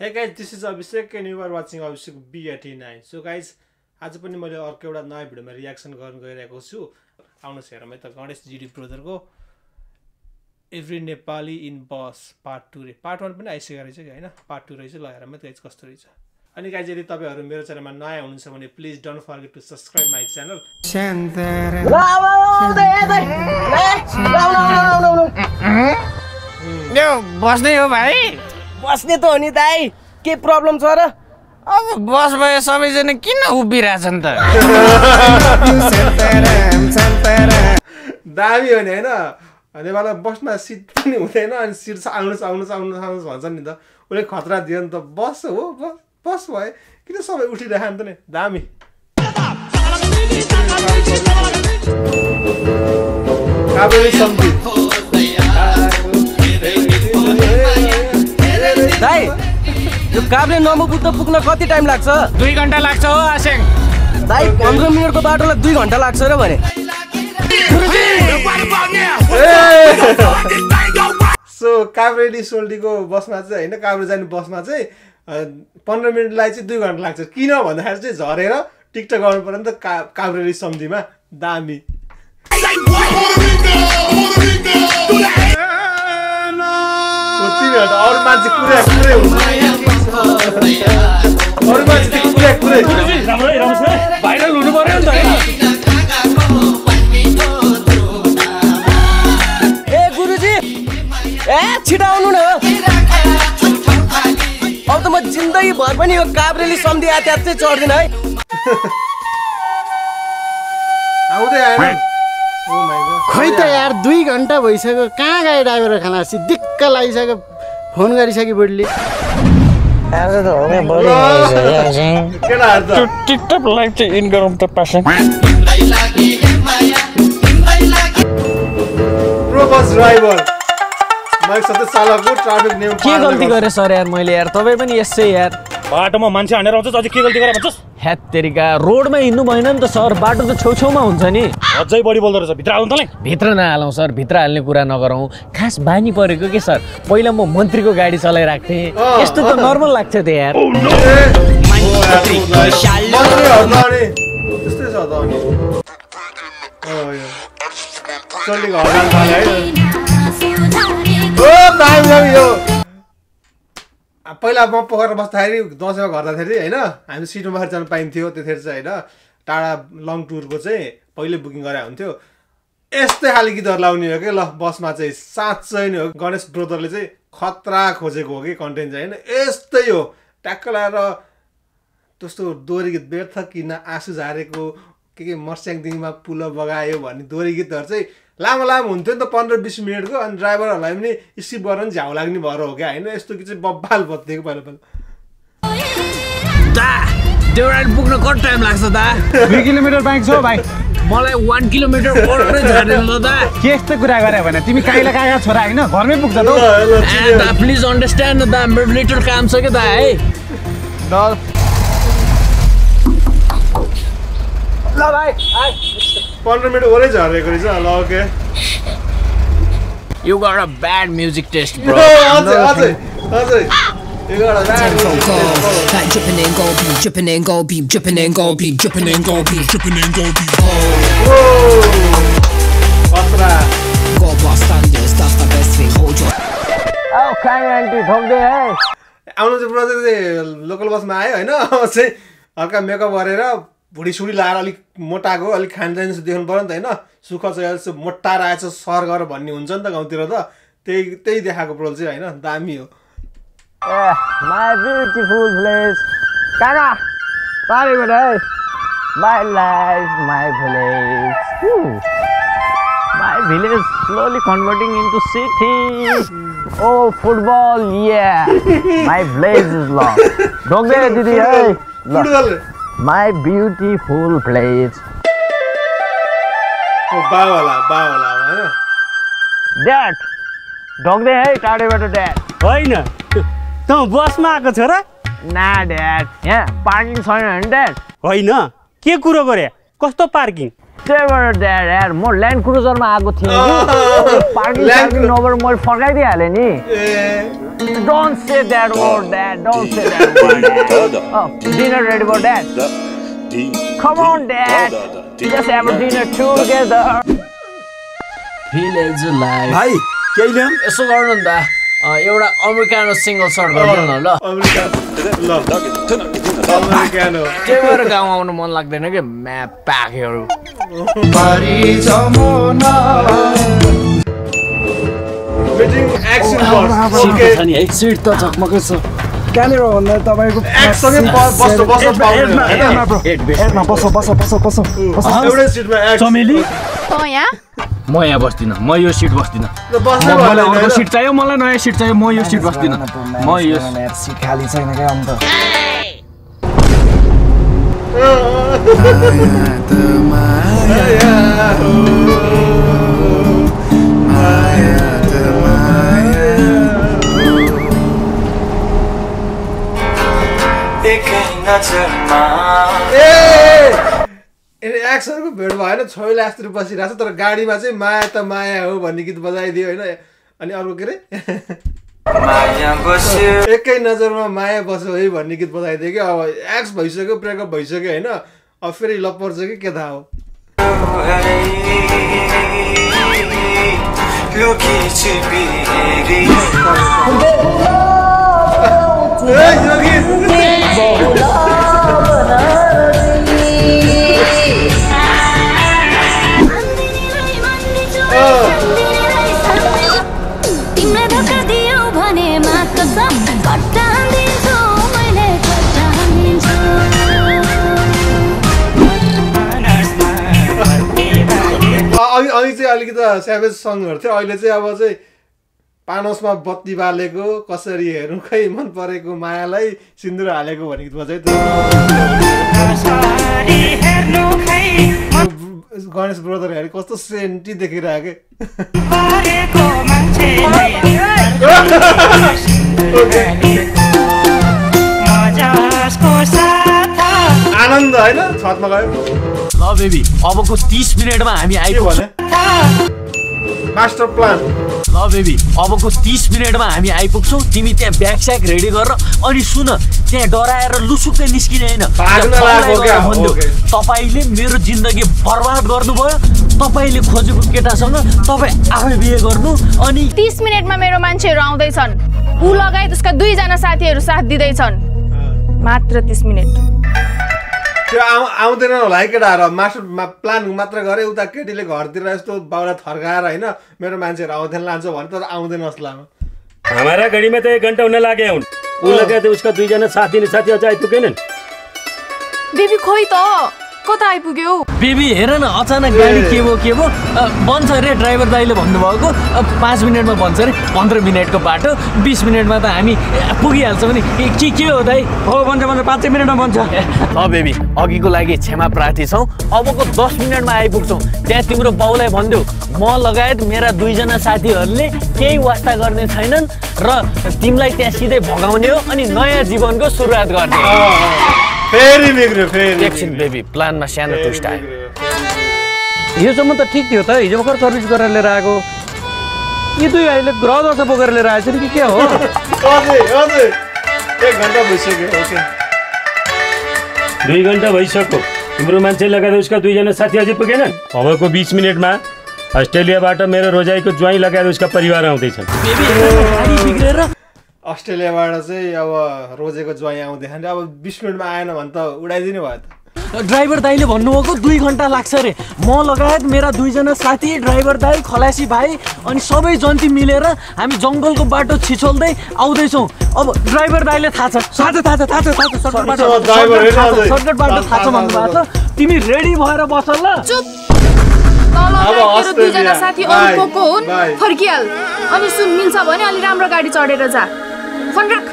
Hey guys, this is Abhishek and you are watching Abhishek B89. So guys, आज पनि मैले अर्को एउटा नयाँ भिडियोमा रियाक्सन गर्न गइरहेको छु। आउनुस् हेरौँ है त गणेश जिडी ब्रदरको every Nepali in bus part 2 रे। पार्ट 1 पनि आइसकेको रहेछ कि हैन, पार्ट 2 रहेछ। ल हेरौँ है त गाइस कस्तो रहेछ। अनि गाइस यदि तपाईहरु मेरो च्यानलमा नयाँ हुनुहुन्छ भने please don't forget to subscribe my channel. यो बस्ने हो भाइ? बस्ने त हो नि दाइ, के प्रब्लम छ र? अब बस भए सबैजना किन उभिरहेछन् त? दामी हो नि हैन? नेपालमा बसमा सिट पनि हुँदैन अनि सिट आउनुस् भन्छ नि त। उले खतरा दियो नि त। बस हो, बस भए किन सबै उठिरहेन त नि? दामी। काबेली सम्झी दाइ, यो काभ्रे नमोबुद्ध पुग्न कति टाइम लाग्छ? 2 घण्टा लाग्छ हो आशेङ। दाइ 15 मिनेटको बाटोलाई 2 घण्टा लाग्छ र भने। सो काभ्रेडी सोल्टीको बसमा चाहिँ हैन, काभ्रे जाने बसमा चाहिँ 15 मिनेटलाई चाहिँ 2 घण्टा लाग्छ। किन भन्दाखेरि चाहिँ झरेर टिकटक गर्नु पर्यो नि त काभ्रेडी सम्धिमा। दामी। अरू मान्छे कुरै हुन्छ, अरू मान्छे कुरै भाइरल हुनु पर्यो नि त। ए गुरुजी, ए छिटो आउनु न। अब त म जिन्दगी भर पनि यो काभ्रेली सम्धि यातायात चाहिँ चढ्दिन है। आउँदै आएन। Oh my god. खै त यार 2 घण्टा भइसक्यो, कहाँ गए ड्राइभर खाना? दिक्क लागिसक्यो, फोन गरिसक्यो बुढीले। आज त हो नि बडी आशेङ। केटाहरु त टिकटक लाइभ चाहिँ इन गरौँ त पाशेङ। प्रो बस ड्राइभर माइक सते सालाको ट्राफिक नियम के गल्ती गरे सर यार मैले? यार तपाई पनि यसै यार बाटोमा मान्छे हानेर आउँछ, अझै के गल्ती गरे भन्छस्? हैत तेरिका, रोडमा हिँड्नु भएन नि त सर, बाटो त छेउछेउमा हुन्छ नि। अझै बढी बोल्दो रहेछ। भित्र आउनु तँलाई। भित्र नहालौँ सर, भित्र हाल्ने कुरा नगरौँ। खास बानी परेको के सर, पहिला म मन्त्रीको गाडी चलाइरहेको थिएँ, यस्तो त नर्मल लाग्थ्यो त यार। त्यस्तै छ त अनि। चल्लीको हडताल थाले है। ओ टाइम लाग्यो। पहिला म पोखरा बस्दाखेरि दसैँमा घर जाँदाखेरि हैन, हामी सिटमा बसेर जान पाइन्थ्यो। त्यतिखेर चाहिँ हैन टाढा लङ टुरको चाहिँ पहिले बुकिङ गरे हुन्थ्यो। यस्तै खाले गीतहरू लाउने हो कि ल बसमा चाहिँ। साँच्चै नै हो, गणेश ब्रदरले चाहिँ खतरा खोजेको हो कि कन्टेन्ट चाहिँ हैन। यस्तै हो, ट्याक्क लाएर त्यस्तो दोहोरी गीत व्यर्थ किन आँसु झारेको के मर्स्याङदिङमा पुल बगायो भन्ने दोहोरी गीतहरू चाहिँ लामो हुन्थ्यो नि त, 15-20 मिनटको। अनि ड्राइभरहरूलाई पनि स्किप गर्न पनि झ्याउ लाग्ने भएर हो क्या होइन? यस्तो कि चाहिँ बब्बाल बत्थेको पहिला। देउराली पुग्न कति टाइम लाग्छ दा? 2 किलोमिटर बाइक छ भाइ। मलाई 1 किलोमिटर परै झार्दैन ल दा। के यस्तो कुरा गरे भने तिमी काइला काका छोरा हैन, घरमै पुग्छ त। ए दा प्लिज अन्डरस्ट्यान्ड दा, मेरो लिटल काम छ के दा है। ल भाइ, आइ 15 मिनट ओरै झरेको रहेछ। ल okay. You got a bad music taste, bro. अझै You got a bad Like dripping and gold beam, dripping and gold beam, dripping and gold beam, dripping and gold beam, dripping and gold beam. खतरा। Gold blast thunders, that's the best thing. Hold your. आउ खाइ aunty ठोक्दै है। आउनु चाहिँ brother चाहिँ local बसमा आयो होइन, चाहिँ हल्का मेकअप गरेर भुडी सुडी लाएर अलिक मोटाको, अलिक खानजान देख्नु पऱ्यो नि त होइन? सुख चाहिँ अलिक मोटा आएछ सर गर भन्ने हुन्छ नि त गाउँतिर त। त्यही देखाएको प्रोल चाहिँ होइन, दामी हो। माई ब्युटिफुल प्लेस काका पारेबाट है। My life my village, my village slowly converting into city. Oh football या माई भिलेज इज लभ। ढोक्दै दिदी है फुटबल माई ब्युटिफुल प्लेस। बावाला होइन? ड्याड ढोक्दै है टाढेबाट ड्याड। होइन त बसमा आएको छ र? ना ड्याड, यहाँ पार्किङ छैन भने ड्याड। होइन के कुरो गरे? कस्तो पार्किङ? त्यही भएर यार म ल्यान्ड क्रुजरमा आएको थिएँ कि पार्किङ नभएर मैले फर्काइदिइहालेँ नि don't say that word dad don't say that word dinner ready for dad come on dad just have a dinner together village life भाइ के ल्याम यसो गर्नु नि त एउटा अमेरिकानो सिंगल सर्ट गर्नु न ल अमेरिकानो त्यही भएर गाउँ आउनु मन लाग्दैन कि म्याप प्याकहरू एक्सन बस ओके छ नि है सिट त झकमकै छ कहाँनिर भन्दा तपाईँको एक्ससँगै बस्नु पाउने हेडमा बस एउटै सिटमा एक्स चमेली म यहाँ बस्दिनँ म यो सिट बस्दिनँ बस्नु मलाई अर्को सिट चाहियो मलाई नयाँ सिट चाहियो म यो सिट बस्दिनँ म यो सिट खाली छैन क्या अन्त एक्सहरूको भेट भएन छोइला यस्तो बसिरहेको छ तर गाडीमा चाहिँ माया त माया हो भन्ने गीत बजाइदियो होइन अनि अर्को के अरे एकै नजरमा माया बस्यो है भन्ने गीत बजाइदियो कि अब एक्स भइसक्यो ब्रेकअप भइसक्यो होइन अब फेरि लभ पर्छ कि के थाहा हो तिमीलाई धोका दियो भने अघि चाहिँ अलिकति स्याभेज सङहरू थियो अहिले चाहिँ अब चाहिँ पानसमा बत्ती बालेको कसरी हेर्नु खै मन परेको मायालाई सिन्दुर हालेको भन्ने गीतमा चाहिँ गणेश ब्रदरहरू कस्तो सेन्टी देखिरहेको आनन्द होइन छतमा गयो ल बेबी अबको 30 मिनेटमा हामी आइपुग्छौँ मास्टर प्लान ल बेबी अबको 30 मिनेटमा हामी आइपुग्छौँ तिमी त्यहाँ ब्याग स्याग रेडी गरेर अनि सुन त्यहाँ डराएर लुसुक्कै निस्किने होइन तपाईँले मेरो जिन्दगी बर्बाद गर्नुभयो तपाईँले खोजेको केटासँग तपाईँ आफै बिहे गर्नु अनि 30 मिनेटमा मेरो मान्छेहरू आउँदैछन् ऊ लगायत उसका 2 जना साथीहरू साथ दिँदैछन् मात्र 30 मिनेट त्यो आउँदैन होला है केटाहरू मास्टर प्लान मात्र गरे उता केटीले घरतिर यस्तो बाउला थर्काएर होइन मेरो मान्छेहरू आउँदैन लान्छ भने तर आउँदैन जस्तो लाग्यो हमारा गाड़ी में तो 1 घंटा होने लगे हैं वो लगे थे उसका 2 जना साथी अझ आइपुगेनन् बेबी खोइ त कता आइपुग्यो बेबी हेर न अचानक गाडी के भयो बन्छ अरे ड्राइभर दाइले भन्नुभएको 5 मिनटमा बन्छ अरे 15 मिनटको बाटो 20 मिनटमा त हामी पुगिहाल्छौँ नि के हो दाइ हो बन्छ 5 मिनटमा बन्छ ल बेबी अघिको लागि क्षमा प्रार्थी छौँ अबको 10 मिनटमा आइपुग्छौँ त्यहाँ तिम्रो बाउलाई भनिदेऊ म लगायत मेरा 2 जना साथीहरूले केही वास्ता गर्ने छैनन् र तिमीलाई त्यहाँ सिधै भगाउने हो अनि नयाँ जीवनको सुरुवात गर्ने फेरि बिग्रियो फेरि एकछिन बेबी प्लानमा सानो ट्विस्ट आयो योसम्म त ठिक थियो त हिजो भर्खर सर्भिस गरेर लिएर आएको यी 2 अहिले ग्रह दशा बोकेर लिएर आएछ नि के हो हजुर 1 घन्टा भइसक्यो ओके 2 घन्टा भइसक्यो तिम्रो मान्छे लगाएर उसका 2 जना साथी अझै पुगेनन् अबको 20 मिनटमा अस्ट्रेलियाबाट मेरो रोजाइको ज्वाइँ लगाएर उसका परिवार आउँदैछन् अस्ट्रेलियाबाट चाहिँ अब रोजेको ज्वाइँ आउँदैछ नि अब 20 मिनटमा आएन भने त उडाइदिनु भयो त ड्राइभर दाइले भन्नुभएको 2 घन्टा लाग्छ अरे म लगायत मेरा 2 जना साथी ड्राइभर दाइ खलासी भाइ अनि सबै जन्ती मिलेर हामी जङ्गलको बाटो छिछोल्दै आउँदैछौँ अब ड्राइभर दाइले थाहा छ सर्टकट बाटो थाहा छ भन्नुभएको छ तिमी रेडी भएर बस ल मेरो 2 जना साथी अरू को हुन् फर्किहाल अनि सुन मिल्छ भने अलि राम्रो गाडी चढेर जा फोन राख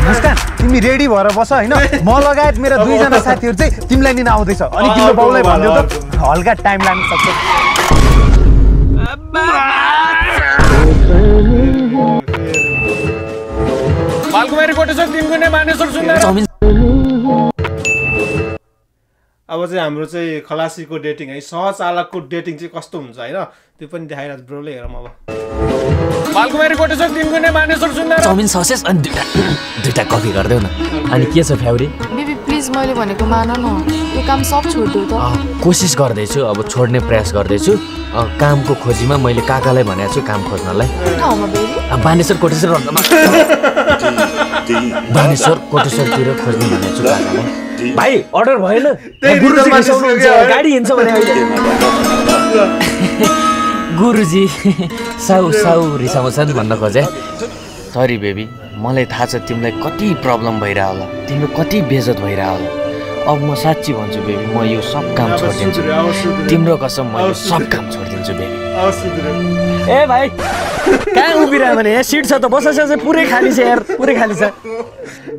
मुस्कान तिमी रेडी भएर बस हैन म लगायत मेरा 2 जना साथीहरु चाहिँ तिमीलाई लिन आउँदैछ अनि तिम्रो बाउलाई भन्दियौ त हल्का टाइम लाग्न सक्छ बालकुमारी कोटेश्वर 3 गुणे मानेश्वर सुन्दर अब चाहिँ हाम्रो चाहिँ खलासीको डेटिङ है सहचालकको डेटिङ चाहिँ कस्तो हुन्छ हैन त्यो पनि देखाइरहेको ब्रोले हेरौँ अब बालकुमारी कोटेश्वर तिनगुने मानेश्वर सुन्दर चाउमिन ससेस अनि दुईटा कफी गरिदेऊ न अनि के छ फ्याउरी बेबी प्लिज मैले भनेको मान न यो काम सब छोड्देऊ त कोसिस गर्दैछु अब छोड्ने प्रयास गर्दैछु कामको खोजीमा मैले काकालाई भनेको छु काम खोज्नलाई ठाउँमा बेबी बानेश्वर कोटेश्वर बानेश्वर कोटेश्वरतिर खोज्ने भनेको छु काकालाई भाइ अर्डर भएन गाडी हिँड्छ भने गुरुजी साउ रिसाउँछन् भन्न खोजे सरी बेबी मलाई थाहा छ तिमीलाई कति प्रब्लम भइरह होला तिम्रो कति बेइज्जत भइरह होला अब म साच्ची भन्छु बेबी म यो सब काम छोडिदिन्छु तिम्रो कसम म यो सब काम छोडिदिन्छु बेबी ए भाइ कहाँ उभिरह भने यहाँ सिट छ त बस पुरै खाली छ यार पुरै खाली छ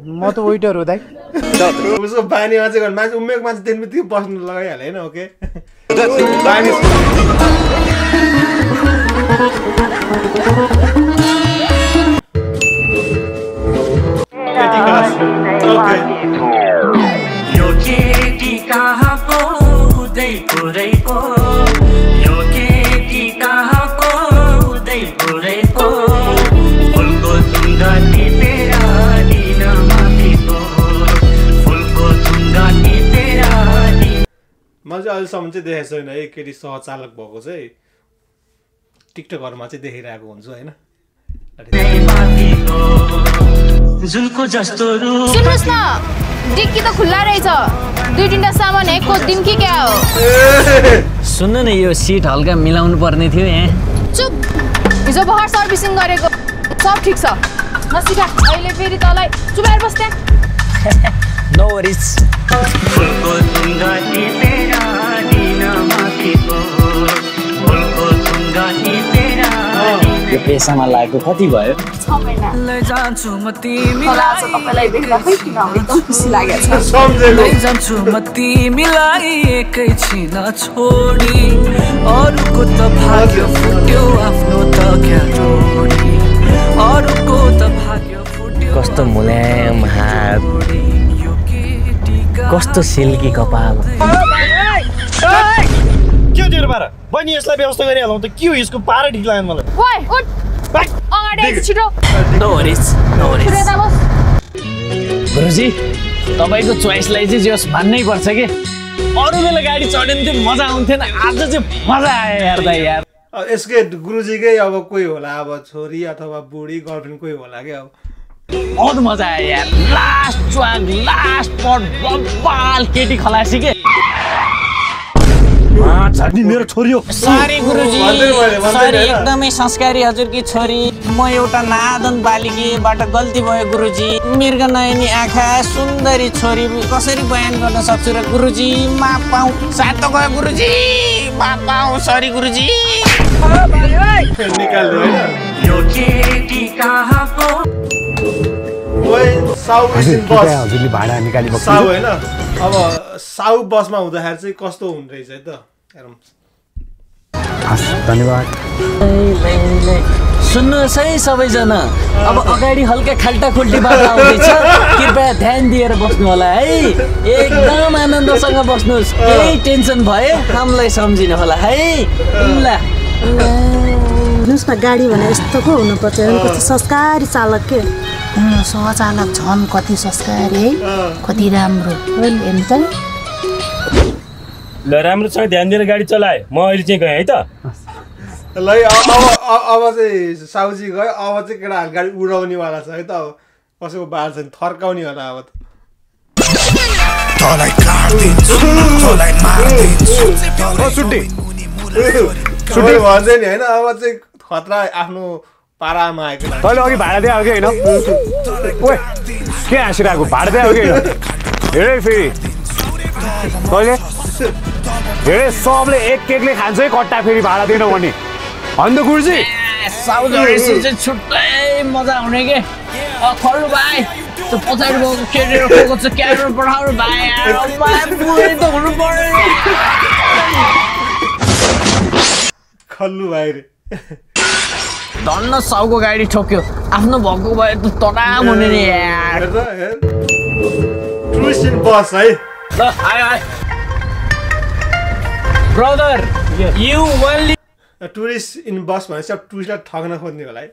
म त वेटर हो दाइ उसको बानी मान्छे मान्छे उमेको मान्छे त्यति बस्नु लगाइहाल्यो हैन ओके बानी यो केटी कहाँको उदयपुरैको यो केटी कहाँको उदयपुरैको फुलको सुन्दरी तेरा दिन माथिको फुलको सुन्दरी तेरा मैले चाहिँ अहिलेसम्म चाहिँ देखेको छैन है केटी सहचालक भएको चाहिँ टिकटकहरूमा चाहिँ देखिरहेको हुन्छु होइन सुन्नुहोस् न डिक्की त खुल्ला रहेछ 2-3टा सामान है खोज्दिम कि क्या हो सुन्नु न यो सिट हल्का मिलाउनु पर्ने थियो यहाँ चुप हिजो भर्खर सर्भिसिङ गरेको सब ठिक छ नसिका अहिले फेरि तँलाई चुपाएर बस् त्यहाँ नो वरिज फुलको सुन्दरी तेरा दिन माथिको फुलको सुन्दरी तेरा यो पेसामा लागेको कति भयो 6 महिना जान्छु म तिमीलाई तपाईलाई देख्दा खै किन एकदम खुसी लागेछ जान्छु म तिमीलाई एकैछिन छोडी अरूको त भाग्य फुट्यो आफ्नो त क्या जोडी अरूको त भाग्य फुट्यो कस्तो मुलायम हात कस्तो सिल्की कपाल के तेरो पारा बहिनी यसलाई व्यवस्था गरिहालौँ त के हो यसको पारा ठिक लाग्यो मलाई ओइ उठ अगाडि आइज छिटो नो वरिज गुरुजी तपाईको चोइसलाई चाहिँ जस मान्नै पर्छ के अरु बेला गाडी चढ्यो नि त्यो मजा आउँथेन आज चाहिँ मजा आयो यार दाइ यार यसकै गुरुजीकै अब कोही होला अब छोरी अथवा बुढी गर्लफ्रेन्ड कोही होला के अब बहुत मजा आयो यार लास्ट च्वाङ लास्ट पट बब्बाल केटी खलासी के झर्नी मेरो छोरी हो सरी गुरुजी सरी एकदमै संस्कारी हजुरकी छोरी म एउटा नादन बालिकीबाट गल्ती भयो गुरुजी मृग नयनी आँखा सुन्दरी छोरी कसरी बयान गर्न सक्छु र गुरुजी माफ पाऊ साथ त गयो गुरुजी माफ पाऊ सरी गुरुजी निकाल्नु हैन यो केटी कहाँको ओइ साउ इसिन बस हजुरले भाडा निकाली बस्नु साउ हैन अब साउ बसमा हुँदाखेरि चाहिँ कस्तो हुन रहेछ है त हेरौँ धन्यवाद सुन्नुहोस् है सबैजना अब अगाडि हल्का खाल्टा खुल्टी बाटो आउँदैछ कृपया ध्यान दिएर बस्नु होला है एकदम आनन्दसँग बस्नुहोस् केही टेन्सन भए हामीलाई सम्झिनु होला है ल हेर्नुहोस् न गाडी भने यस्तो पो हुनुपर्छ कस्तो संस्कारी चालक के सहचालक झन् कति संस्कारी है कति राम्रो हेर्नु त ल राम्रोसँग ध्यान दिएर गाडी चलाए म अहिले चाहिँ गएँ है त ल अब चाहिँ साउजी गयो अब चाहिँ केटाहरू गाडी उडाउनेवाला छ है त अब कसैको बाल छ थर्काउने होला अब छुट्टी भन्छ नि होइन अब चाहिँ खतरा आफ्नो पारामा आएको तैँले अघि भाडा दिए कि होइन ओए के हाँसिरहेको भाडा दिए कि होइन हेरे फेरि तैँले हेरे सबले एक एकले खान्छ है कट्टा फेरि भाडा दिएन भने अन्त गुरुजी साउथ चाहिँ छुट्टै मजा आउने के खल्नु भाइ त्यो पछाडि गएको केटी रोकेको छ क्यामेरा पठाउनु भाइ त हुनु पर्यो खल्लु भाइ रे धन्न साउको गाडी ठोक्यो आफ्नो भएको भए त तडाम हुने नि यार टुरिस्ट बस है ल आयो आयो Brother, you only tourist in bus भनेपछि अब टुरिस्टलाई ठग्न खोज्ने होला है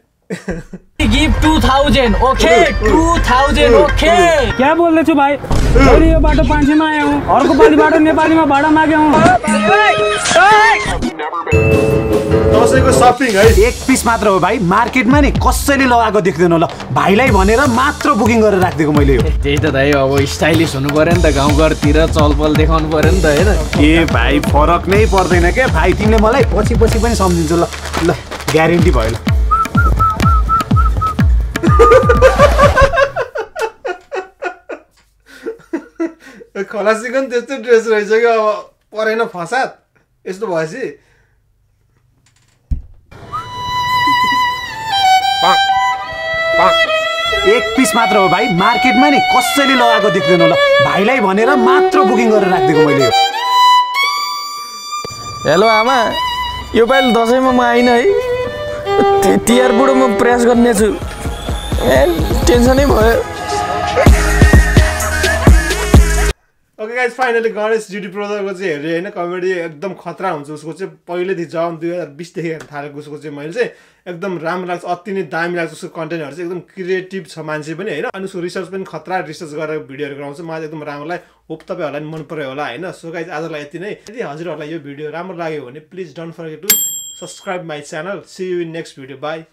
give 2000, okay? 2000, okay? क्या बोल रहे छु भाइ मैले यो बाटो 500 मा आए हूँ अर्को पालिबाट नेपालीमा भाडा मागे हूँ दसैँको सपिङ है एक पिस मात्र हो भाइ मार्केटमा नि कसैले लगाएको देख्दैन ल भाइलाई भनेर मात्र बुकिङ गरेर राखिदिएको मैले यो त्यही त दाइ अब स्टाइलिस हुनु पर्यो नि त गाउँघरतिर चलपल देखाउनु पर्यो नि त हैन के भाइ फरक नै पर्दैन के भाइ तिमीले मलाई पछि पनि सम्झिन्छौ ल ल ग्यारेन्टी भयो ल खलासीको नि त्यस्तै ड्रेस रहेछ कि अब परेन फसाद यस्तो भएपछि एक पिस मात्र हो भाइ मार्केटमा नि कसैले लगाएको देख्दैन ल भाइलाई भनेर मात्र बुकिङ गरेर राखिदिएको मैले यो हेलो आमा यो पालि दसैँमा म आइन है तिहार बुढो म प्रयास गर्नेछु टेन्सनै भयो okay guys finally Ganesh GD ब्रदरको चाहिँ हेरेँ होइन कमेडी एकदम खतरा हुन्छ उसको चाहिँ पहिलेदेखि जब 2020 देखि हेर्न थालेको उसको चाहिँ मैले चाहिँ एकदम राम्रो लाग्छ अति नै दामी लाग्छ उसको कन्टेन्टहरू चाहिँ एकदम क्रिएटिभ छ मान्छे पनि होइन अनि उसको रिसर्च पनि खतरा रिसर्च गरेर भिडियोहरू गराउँछ मलाई एकदम राम्रो लाग्यो होप तपाईँहरूलाई पनि मन पर्यो होला होइन सो गाइस आजलाई यति नै यदि हजुरहरूलाई यो भिडियो राम्रो लाग्यो भने please don't forget to subscribe my channel see you in next video by